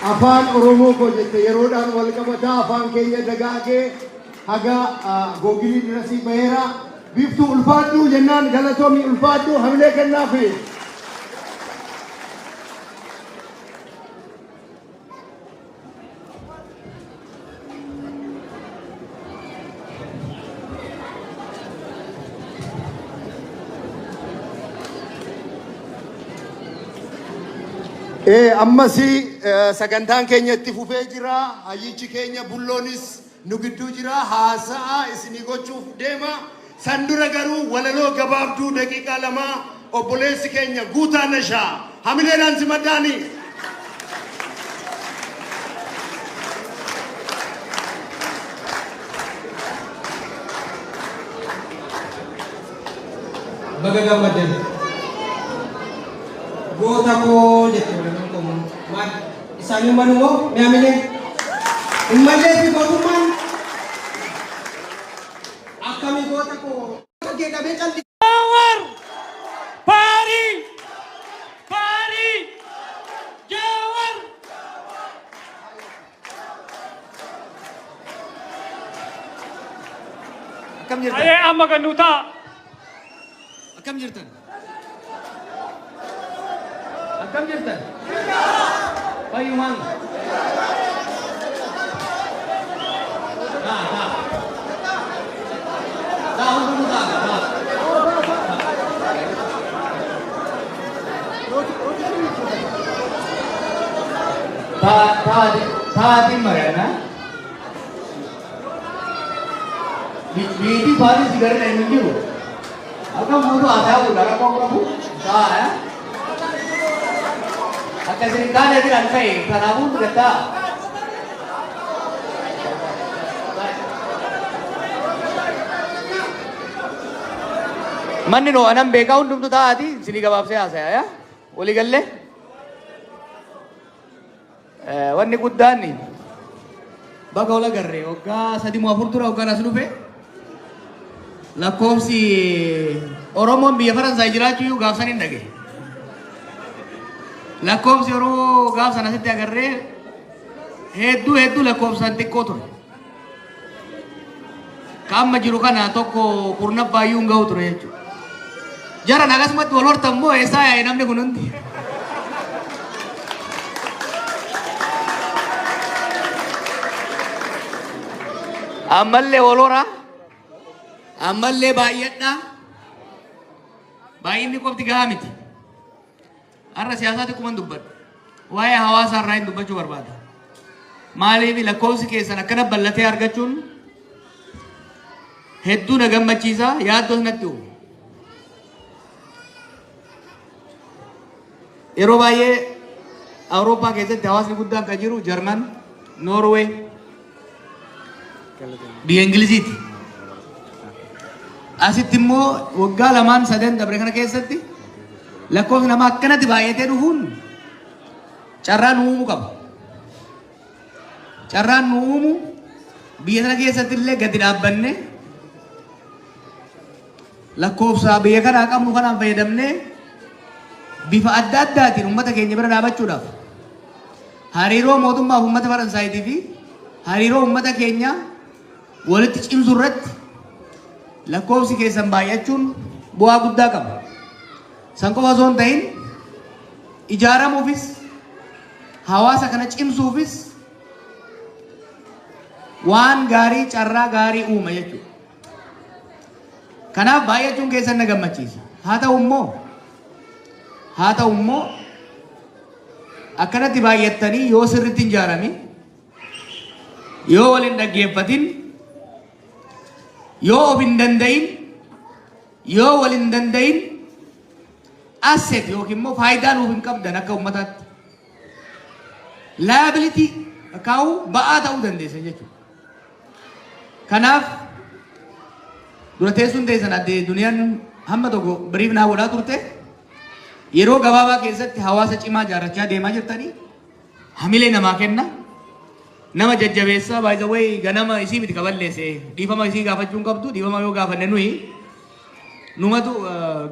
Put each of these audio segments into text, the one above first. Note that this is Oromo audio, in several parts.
Afaan Oromoo koo jette yeroodhaan wal qabataa afaan keenya dagaagee haga googilii dirasii baheera. Biiftuu ulfaadhuu jennaan galatoomii ulfaadhuu hamilee kennaafi. Ammas sagantaan keenya itti fufee jira. Hayyichi keenya bulloonis nu gidduu jira. Haasa'a isinii gochuuf deema. San dura garuu walaloo gabaabduu daqiiqaa 2 obboleessi keenya Guutaa Nashaa hamileedhaan simadhaani. Baga gammaddan. Goota koo jette walaloon qomoo. Maal isaan hin malu moo mee hamilee? Hin mallee fi gootummaan akkamii goota koo kee dhabee calli. Jawar! Paarii! Paarii! Jawar! Akkam jirtan? Ayee amma gannuu ta'a. Akkam jirtan? Akkam jirtan? Fayyumaan. Taa taa. Taa hundumuu taa taa. Taatiin mari'annaa. Niitii faatii sigarri hin jiru. Akka guutuu haasaa godha rakkoo qabu. Ta'a. Akka isin taane biraan ka'e kanaafuu fudhattaa. Manni noo anan beekaa hundumtu taa'aati isinii gabaabsee haasaya yaa walii gallee. Wanni guddaan baga wal agarre waggaa 3 moo 4 dura waggaan as dhufe lakkoofsi Oromoon biyya Faransaay jiraachuu iyyuu gaafsan hin dhage. Lakkoofsi Oromoo gaafsan asitti agarree hedduu hedduu lakkoofsaan xiqqoo ture. Ka amma jiru kana tokko kurnaffaa iyyuu hin ga'u ture jechuudha. Jaran akkasumatti wal hortan moo eessaa yaa'e namni kun hundi? Ammallee wal horaa. Ammallee baay'adhaa. Baay'inni qofti gahaa miti. Har'a siyaasaa xiqquman dubbadha. Waa'ee hawaasaa irraa hin dubbachuu barbaada. Maaliif lakkoofsi keessan akkana bal'atee argachuun hedduu na gammachiisa yaaddoos natti uuma. Yeroo baay'ee Awurooppaa keessatti hawaasni guddaan kan jiru Jarman, Noorwee, biyya Ingiliziiti. Asitti immoo waggaa lamaan sadan dabre kana keessatti lakkoofsi namaa akkanatti baay'atee dhufuun carraa nu uumuu qaba. Carraan nu uumu biyya sana keessatti illee gadi dhaabbanne lakkoofsa biyya kanaa qabnu kanaan fayyadamnee bifa adda addaatiin uummata keenya bira dhaabachuudhaaf hariiroo mootummaa fi uummata Faransaayitii fi hariiroo uummata keenya walitti cimsuu irratti lakkoofsi keessan baay'achuun bu'aa guddaa qaba. San qofa osoo hin ta'in ijaaramuufis hawaasa kana cimsuufis waan gaarii carraa gaarii uuma jechuudha. Kanaaf baay'achuun keessan na gammachiisa. Haa ta'u immoo akkanatti baay'attanii yoo sirriitti hin ijaaramin, yoo wal hin dhaggeeffatin, yoo of hin danda'in, yoo wal hin danda'in asset yookiin immoo faayidaa nuuf hin qabdan akka uummataatti. Liability kaa'uu ba'aa ta'uu dandeessan jechuudha. Kanaaf dura teessuun teessan adde duniyaan hamma tokko biriif naa godhaa turte yeroo gabaabaa keessatti hawaasa cimaa ijaarrachaa deemaa jirtanii hamilee namaa kenna. Nama jajjabeessaa. By the way, ganama isii miti kaballeesse, dhiifama isii gaafachuu hin qabdu. Dhiifama yoo gaafanne nuyi numatu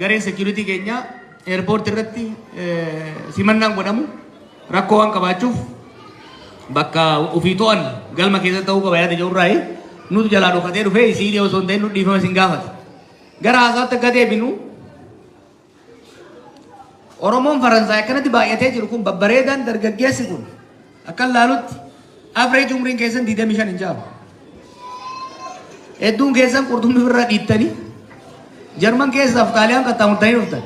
gareen security keenya airport irratti simannaan godhamu rakkoo waan qabaachuuf Bakka ofii to'an galma keessatti ta'uu qaba yaada jedhurraayi nutu jalaa dhokatee dhufee isii osoo hin ta'in nu dhiifama isin gaafata. Gara haasawaatti akka deebinu, Oromoon Faransaay akkanatti baay'atee jiru kun, babbareedaan, dargaggeessi kun, akka laalutti average umriin keessan 25 hin caalu. Hedduun keessan qurxummii ofirraa dhiittanii Jarman keessaaf Xaaliyaan qaxxaamurtanii dhuftan.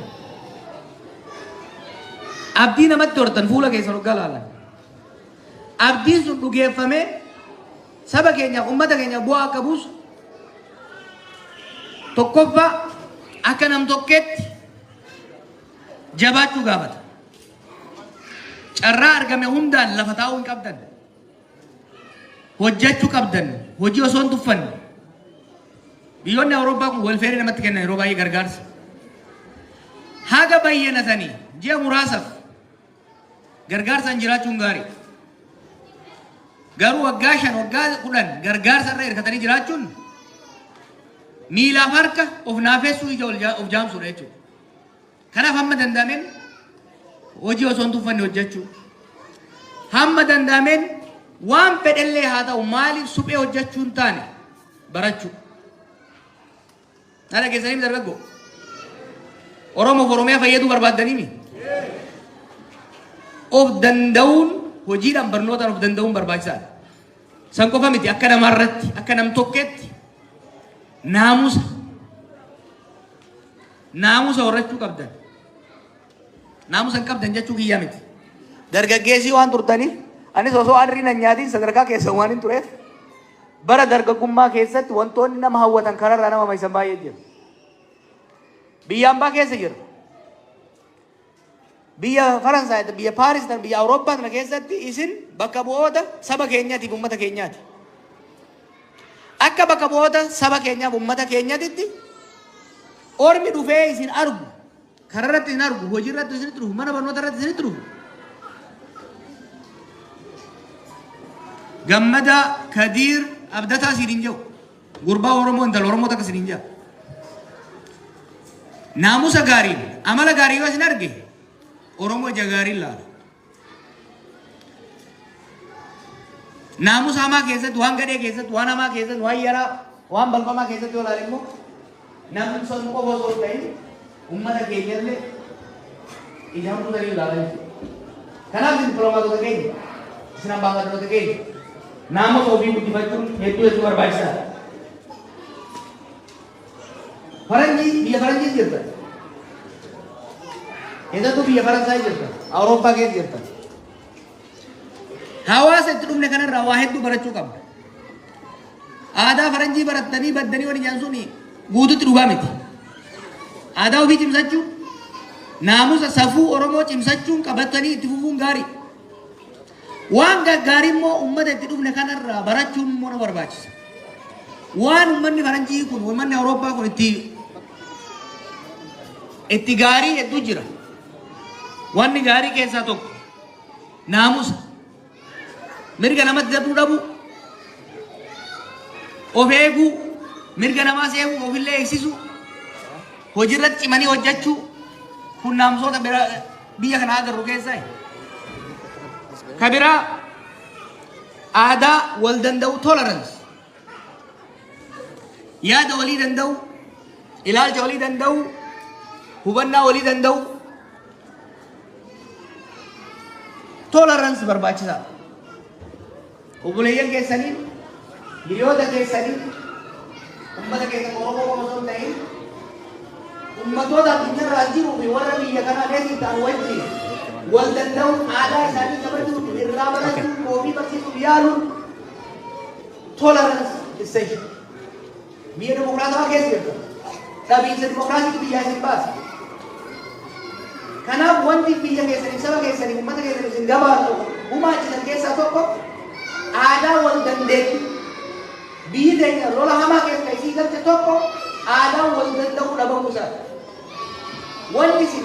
Abdii namatti hortan fuula keessan hoggaa laalan. Abdiin sun dhugeeffamee saba keenyaaf, uummata keenyaaf bu'aa akka buusu, tokkoffaa akka nam tokkeetti jabaachuu gaafata. Carraa argame hundaan lafa taa'uu hin qabdan. Hojjechuu qabdan. Hojii osoo hin tuffanne. Biyyoonni Awurooppaa kun welfare namatti kennan, yeroo baay'ee gargaarsa. Haga bayyanatanii ji'a muraasaaf gargaarsaan jiraachuun gaarii. Garuu waggaa 5, waggaa 10 gargaarsa irra hirkatanii jiraachuun miilaaf harka of naafessuu, ija of jaamsuudha jechuudha. Kanaaf hamma danda'ameen hojii osoo hin tuffanne hojjechuu. Hamma danda'ameen waan fedhellee haa ta'u maaliif suphee hojjechuu hin taane barachuu. Na dhageessanii, dargaggoo? Oromoof Oromiyaa fayyaduu barbaaddaniimi? Of danda'uun, hojiidhaan, barnootaan of danda'uun barbaachisaadha. San qofa miti, akka namaarratti, akka nam tokkeetti naamusa horachuu qabdan. Naamusa hin qabdan jechuu kiyyaa miti. Dargaggeessii waan turtaniif, anis osoo arriin hin nyaatiin sadarkaa keessa waan hin tureef, bara dargaggummaa keessatti wantoonni nama hawwatan, kararraa nama maysan baay'ee jira. Biyya ambaa keessa jira. Biyya Faransaay, biyya Paaris, biyya Awurooppaa kana keessatti isin bakka bu'oota saba keenyaatiif uummata keenyaati. Akka bakka bu'oota saba keenyaaf uummata keenyaatitti, ormi dhufee isin argu, kararratti isin argu, hojii irratti isinitti dhufu, mana barnoota irratti isinitti dhufu, Gammadaa, Kadiir, Abdataa siin hin jedhu. Gurbaa Oromoo, intala Oromoo takka siin hin jedhu. Naamusa gaariin, amala gaarii yoo isin arge, Oromoo ija gaariin laala. Naamusa hamaa keessatti, waan gadhee keessatti, waan hamaa keessatti, waan yaraa, waan balfamaa keessatti yoo ilaale immoo, namni sun qofa osoo hin ta'in uummata keenyallee ija hamtuu sanii ilaala jechuudha. Kanaaf dippiloomaatota keenya, isin ambaasaadaroota keenya, naamusa ofii guddifachuun hedduu hedduu barbaachisaadha. Faranjii, biyya faranjii jirtan. Keessattuu biyya Faransaay jirtan. Awurooppaa keessa jirtan. Hawaasa itti dhufne kanarraa waa hedduu barachuu qabna. Aadaa faranjii barattanii baddanii waliin jaan suni guututti dhugaa miti. Aadaa ofii cimsachuu, naamusa safuu Oromoo cimsachuun qabatanii itti fufuun gaarii. Waan gaggaarii immoo uummata itti dhufne kanarraa barachuun immoo nu barbaachisa. Waan uummanni faranjii kun, uummanni Awurooppaa kun itti gaarii hedduu jira. Wanni gaarii keessaa tokko naamusa. Mirga namatti darbuu dhabuu, of eeguu, mirga namaas eeguu, ofillee eegsisuu, hojiirratti cimanii hojjechuu, kun naamusoota bira biyya kana agarru keessaa. Ka biraa aadaa wal danda'u, tolerance. Yaada walii danda'u, ilaalcha walii danda'u, hubannaa walii danda'u. Tolerance barbaachisaadha. Obboleeyyan keessanii, hiriyoota keessanii, ummata keessan Oromoo qofa osoo hin ta'in, ummatoota addunyaarraa jiruu fi warra biyya kanaa keessa ta'an wajjin wal danda'uun, aadaa isaanii kabajuun, irraa barachuun, ofii barsiisuuf yaaluun, tolerance essential. Biyya dimokiraatawaa keessa jirta. Dhabiinsa dimokiraasiitu biyyaa isin baasa. Kanaaf wanti biyya keessaniif, saba keessaniif, uummata keessaniif isin gabaatu gumaachisan keessaa tokko aadaa wal dandeettii. Biyyi teenya lola hamaa keessa isii galche tokko aadaa wal danda'uu dhabamuu isaati. Wanti isin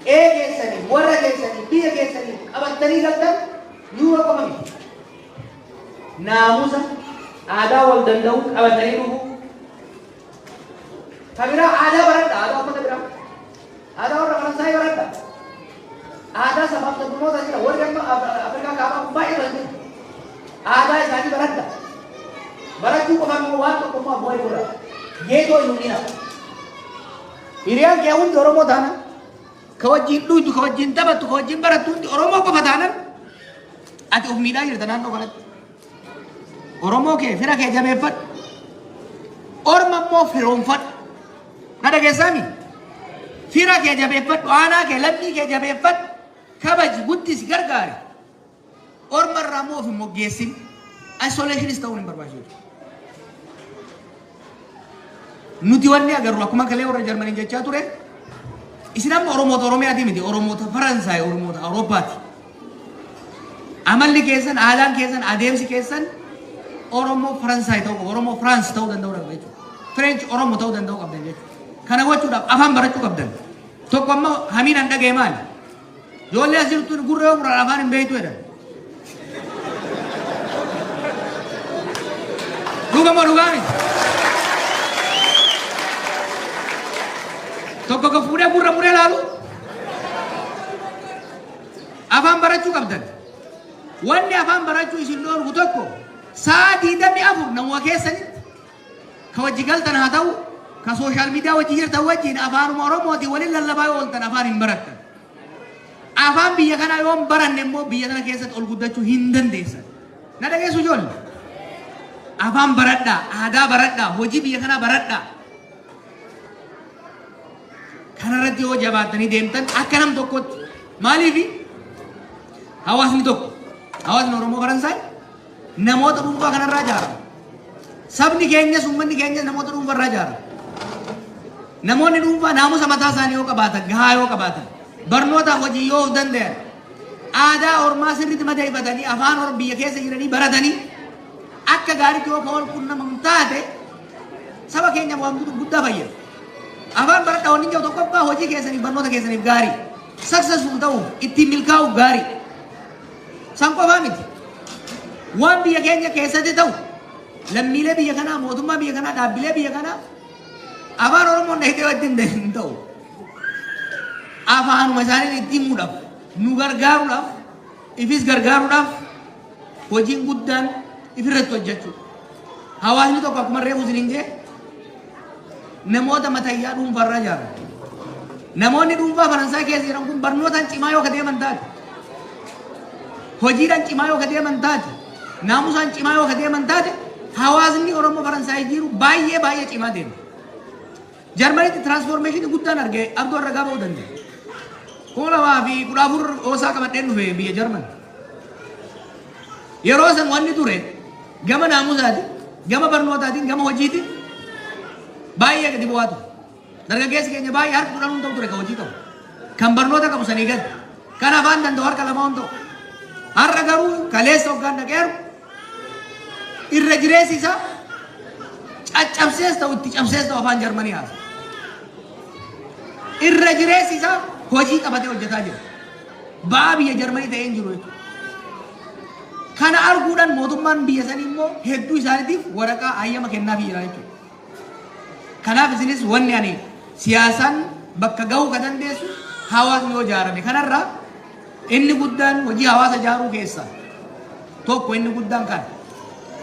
qe'ee keessanii, warra keessanii, biyya keessanii qabattanii galtan yuuroo qofa miti. Naamusa, aadaa wal danda'uu qabatanii dhufuu. Ka biraa aadaa baradha, aadaa uummata biraa. Aadaa warra Faransaayii baradha. Aadaa sabaaf sablammoota jira. Warri amma Afrikaa kaabaa Aadaa isaanii baradha. Barachuu qofaan immoo waan tokko immoo abboo godha. Geetoo hin dhina. Hiriyaan kee hundi Oromoo taana. Ka wajjin dhuydu, ka wajjin taphattu, ka wajjin barattu hundi Oromoo qofa taanan ati of miidhaa jirta naannoo kanatti. Oromoo kee fira kee jabeeffadhu. Orma immoo firoomfadhu. Na dhageessaami? Fira kee jabeeffadhu, aanaa kee, lammii kee jabeeffadhu. Kabaji, guddisi, gargaari. Orma irraa immoo of hin moggeessin. Isolationis ta'uun hin barbaachisu. Nuti wanni agarru akkuma kalee warra Jarmanii jechaa ture, isin amma Oromoota Oromiyaati miti, Oromoota Faransaay, Oromoota Awurooppaati. Amalli keessan, aadaan keessan, adeemsi keessan Oromoo Faransaay ta'uu qaba, Oromoo Firaans ta'uu danda'uu qaba jechuudha. French Oromoo ta'uu danda'uu qabdan jechuudha. Kana gochuudhaaf afaan barachuu qabdan. Tokko ammoo hamiin an dhaga'e maali? Ijoollee as jirtu gurra yoo muran afaan hin beektu jedhan. Dhuga moo dhugaa miti? Tokko ka fuudhee gurra muree laalu afaan barachuu qabdan. Wanni afaan barachuu isin dhoorgu tokko sa'a 24 namuma keessanitti ka wajji galtan haa ta'u, ka social media wajji jirtan wajjin afaanuma Oromootiin waliin lallabaa yoo ooltan afaan hin barattan. Afaan biyya kanaa yoo hin baranne immoo biyya kana keessatti ol guddachuu hin dandeessan. Na dhageessu ijoollee? Afaan baradhaa, aadaa baradhaa, hojii biyya kanaa baradhaa. Kanarratti yoo jabaattanii deemtan akka nam tokkotti maaliifi hawaasni tokko hawaasni Oromoo Faransaay namoota dhuunfaa kanarraa ijaarama. Sabni keenyas uummanni keenyas namoota dhuunfarraa ijaarama. Namoonni dhuunfaa naamusa mataa isaanii yoo qabaatan, gahaa yoo qabaatan, barnootaaf hojii yoo of danda'an, aadaa ormaa sirriitti madeeffatanii afaan orma biyya keessa jiranii baratanii akka gaariitti yoo ka wal quunnaman taate saba keenyaaf waan guddaa fayyada. Afaan baradhaa wanni jedhu tokkoffaa hojii keessaniif barnoota keessaniif gaarii. Successful ta'uuf ittiin milkaa'uuf gaarii. San qofaa miti. Waan biyya keenya keessatti ta'u lammiilee biyya kanaa, mootummaa biyya kanaa, dhaabbilee biyya kanaa afaan Oromoon dhahitee wajjin hin ta'u. Afaanuma isaaniin itti himuudhaaf, nu gargaaruudhaaf, ifis gargaaruudhaaf hojiin guddaan ifirratti hojjechuudha. Hawaasni tokko akkuma reefu isiniin jee namoota matayyaa dhuunfaarraa ijaarama. Namoonni dhuunfaa Faransaay keessa jiran kun barnootaan cimaa yoo ka deeman taate, hojiidhaan cimaa yoo ka deeman taate, naamusaan cimaa yoo ka deeman taate, hawaasni Oromoo Faransaay jiru baay'ee baay'ee cimaa deema. Jarmanitti transformation guddaan arge abdoo ragaa ba'uu danda'a. 2014 oosaa qabadheen dhufe biyya Jarman. Yeroo san wanni ture gama naamusaatiin, gama barnootaatiin, gama hojiitiin baay'ee gadi bu'aa ture. Dargaggeessi keenya baay'ee harka 10 hin ta'u ture kan hojii qabu. Kan barnoota qabu sanii gadi. Kan afaan danda'u harka 2 hin ta'u. Har'a garuu kaleessa hoggaan dhaqeeru irra jireessi isaa caccabsees ta'u itti cabsees ta'u afaan Jarmanii haasa. Irra jireessi isaa hojii qabatee hojjetaa jira. Ba'aa biyya Jarmanii ta'ee hin jiru jechuudha. Kana arguudhaan mootummaan biyya sanii immoo hedduu isaaniitiif waraqaa hayyama kennaafii jira jechuudha. Kanaaf isinis wanni ani siyaasaan bakka gahuu ka dandeessu hawaasni yoo ijaarame. Kanarraa inni guddaan hojii hawaasa ijaaruu keessaa tokko inni guddaan kana.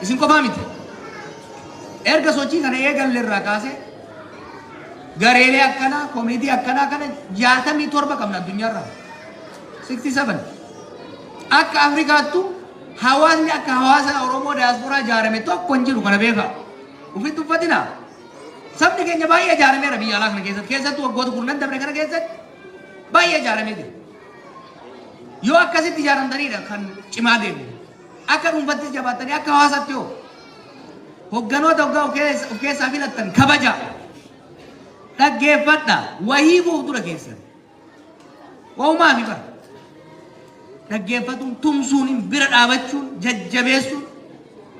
Isin qofaa miti. Erga sochii kana eegalle irraa kaasee gareelee akkanaa, koominitii akkanaa kana 67 qabna addunyaarraa. 67. Akka Afrikaattu hawaasni akka hawaasa Oromoo diyaasporaa ijaarame tokko hin jiru, kana beekaa. Ufitti uffatinaa. Sabni keenya baay'ee ijaarameera biyya alaa kana keessatti. Keessattuu waggoota kurnan dabre kana keessatti baay'ee ijaaramee jira. Yoo akkasitti ijaaramtanidha kan cimaa deemu. Akka dhuunfattis jabaattanii akka hawaasaatti yoo hogganoota hoggaa of keessaa filattan kabaja. Dhaggeeffadha. Wahii buuf dura keessan. Wahumaa fi bara. Dhaggeeffatuun, tumsuun, bira dhaabachuun, jajjabeessuun.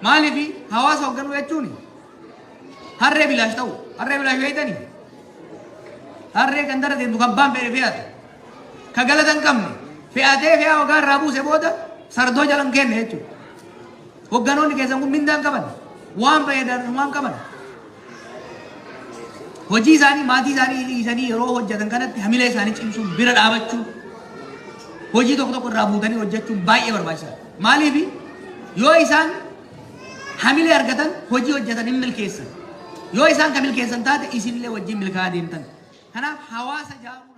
Maaliif hawaasa hoogganuu jechuun harree bilaash ta'u. Harree bilaash beektanii? Harree gandara deemtu kan baan fedhe fe'atu. Ka galata hin qabne fe'atee fe'aa hoggaa irraa buuse booda sardoo jala hin kenne jechuudha. Hogganoonni keessan kun mindaa hin qaban. Waan fayyadan waan qaban. Hojii isaanii maatii isaanii dhiisanii yeroo hojjetan kanatti hamilee isaanii cimsuun bira dhaabachuun hojii tokko tokko irraa buutanii hojjechuun baay'ee barbaachisaadha. Maaliif Yoo isaan hamilee argatan, hojii hojjetan hin milkeessan. Yoo isaan ka milkeessan taate, isinillee wajjin milkaa'aa deemtan. Kanaaf hawaasa ijaaruu